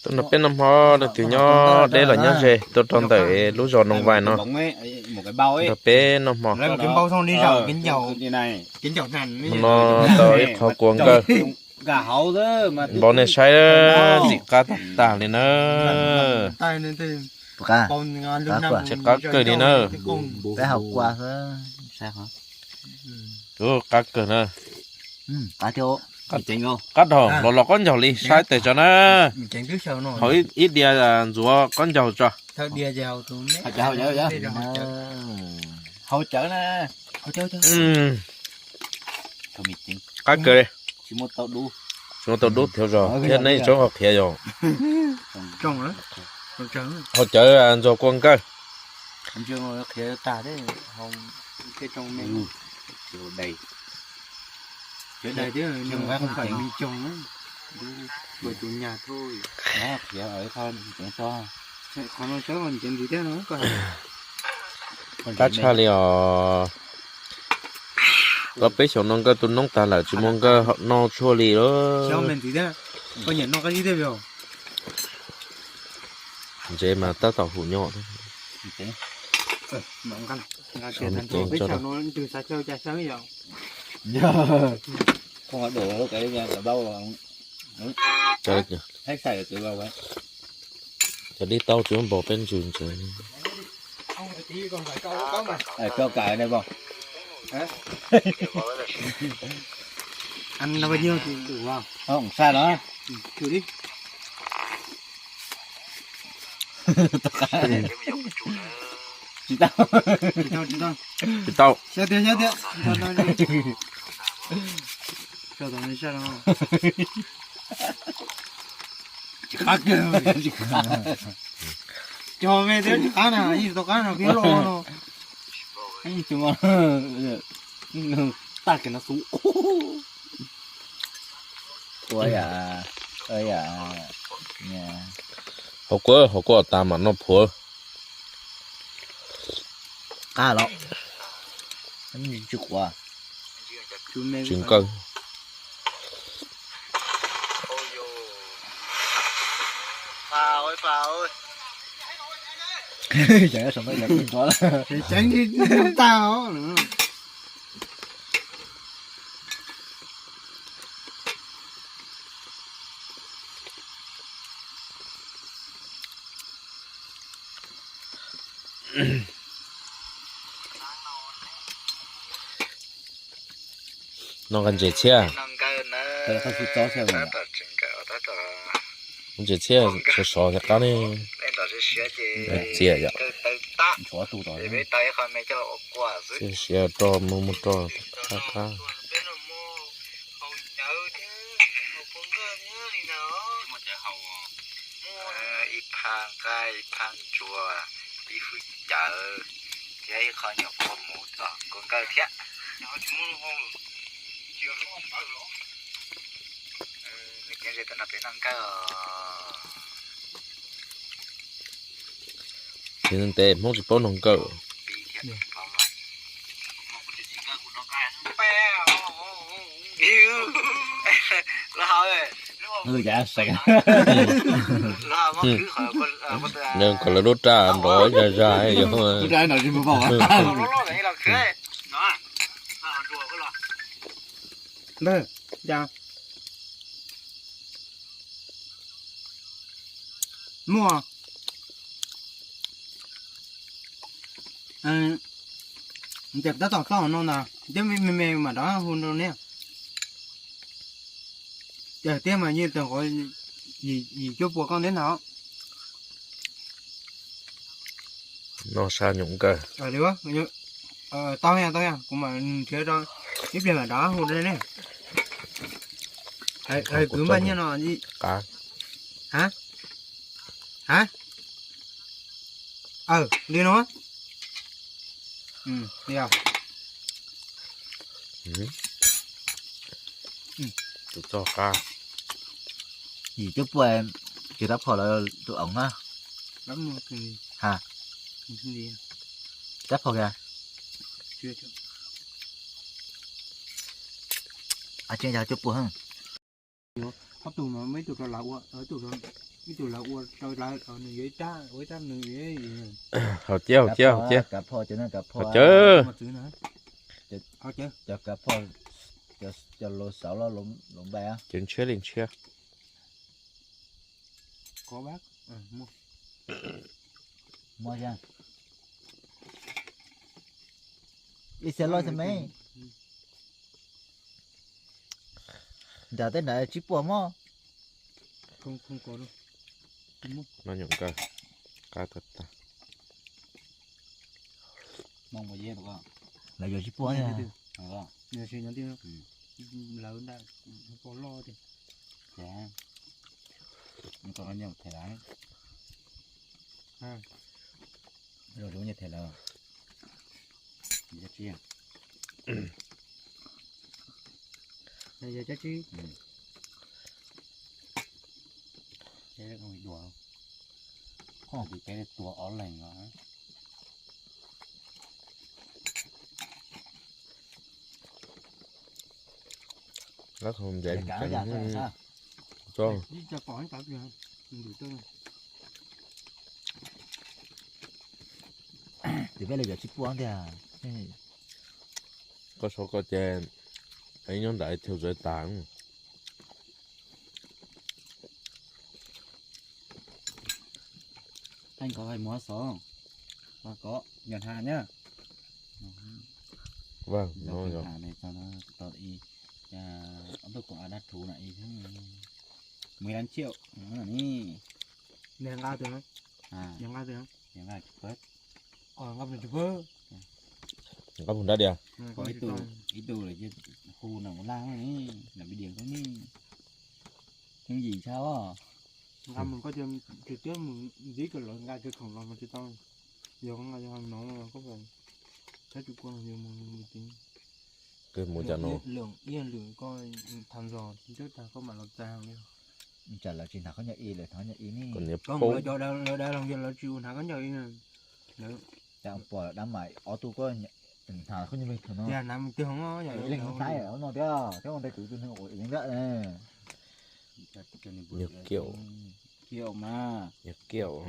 Tuaj nrog peb noj hmo, leej twg nyob deb los nyob ze tuaj rau ntawm lub zos Noo Vais no, nrog peb noj hmo. Hmo no tau ib qho kua nkawj, npau nej saib, txim qab tag tag li na. Txim qab kawg li na. Qab kawg na. Qab dhau los los qaub ncaug li, saib tes tso na. Haus ib diav ntxuav qaub ncaug tso. Qab kawg li. Tsis muaj tau dub thiab zog thiab, neb tsob qhov qhiav yog. Haus cawv ntxuag kua nkawj. Qab tshaj li os. Tau peb xyoos no nkawj tu noob tag lawm, tsis muaj nkawj noj tshuaj li lawm. Ntsev mas tab tom hum nyob. Cov dib taub tsis muab npog peb ntsws ntsev. Tsis tau. Tsis tau. Cog me twb tsis qab na, yeej tsis tau qab no, peb loj no. Tag kiag no xub. Ua yam, ua yam. Hauv kuab, hauv kuab tas mam noj phuav. Qab los. Tsis qhuav. Tsis nkawj. Noj ntses txhiab. Ntses txhiab sov sov thiab qab ne. Txias yom. Txias siav roj mus mus roj qab qab. Ib phaj nqaij, ib phaj ntsuag, ib hwj cawv, thiab ib qho nyuam qhuav mus tom kua nkawj thiab. Ntev Hmoob tsis paub noj nkawj. Kom lawv lub raj nrov zaj zaj yog. Muaj. Ces tab tom txoj no ntag, thiab me me mam rov hu rau nej. Ces thiab mas yeej tau qhov yim cuaj pua koj nteb ntag. Noj sab nyuam nkawj. Tau, tau, kuv mam nrhiav rau ib pliag mam rov hu rau nej. Kwv npaj nyiaj no. Li no. Tus txoj qab. Yim cuaj pua, tsis tab phom lawv tus oov na. Ha, tab phom kiag. Tseem yog cuaj pua. Ob tug no muaj ib tug rau lawv ua, ib tug, ib tug lawv ua rau lawv, nws yuav ib rab, ua ib rab nws. Haus ciab, haus ciab, haus ciab. Haus ciab. Cov kav phom, cov los xauv los npaj. Cov ntshiab li ntshiab. Ib xia loj xwb me. Nram tej nram tsib puas mog. No nyuam nkaus, qab tag tag. Lawv yuav tsib puas. Lawv nta pos loj tiag. Ces nws kom nyob them lawv. Zoo zoo nyob them lawv. Yog cab tsib. Dua, koj tus cab tuag ob leeg os. Lab khau ntev. Tus peb los yog tsib puas tiag. Koj sau koj ces ib nyob nram theo dõi tas. Thaij nkawd hais muag xov, mas kom yog hnav nyab. Tau ib, ob tug koom av dab rhuv no ib, mười lăm triệu ni. Nqa tus, nqa tus, nqa tus, nqa tus dab dias. Ib tug hu nram ua laj ni, nram bi dias koj ni, cheeb yim tshaj os. Nqa mus koj cia, tus tiab mus ntxiv koj los nqa kiag khoom los mas tsis tau. Yog koj nqa yog no koj, txhob tsis kua yog mus mus tiv. Koj mus cas no? Lwm, ib lwm koj tham zog ntsawb tag koj mam los txais li. Tsam lawv tsis hnav khaub ncaws i, lawv hnav khaub ncaws i ne. Koj niam, lawv cov dab, lawv dab laug yog lawv tsis ua hnav khaub ncaws i. Cas pom dab mam ob tug koj hnav khaub ncaws me no. Tias hnav mus twg hov, yog leej hnav saib no thiab, thiab ua ntej kuv tus neeg ua ntawd. Nyuag kiaum, nyuag kiaum.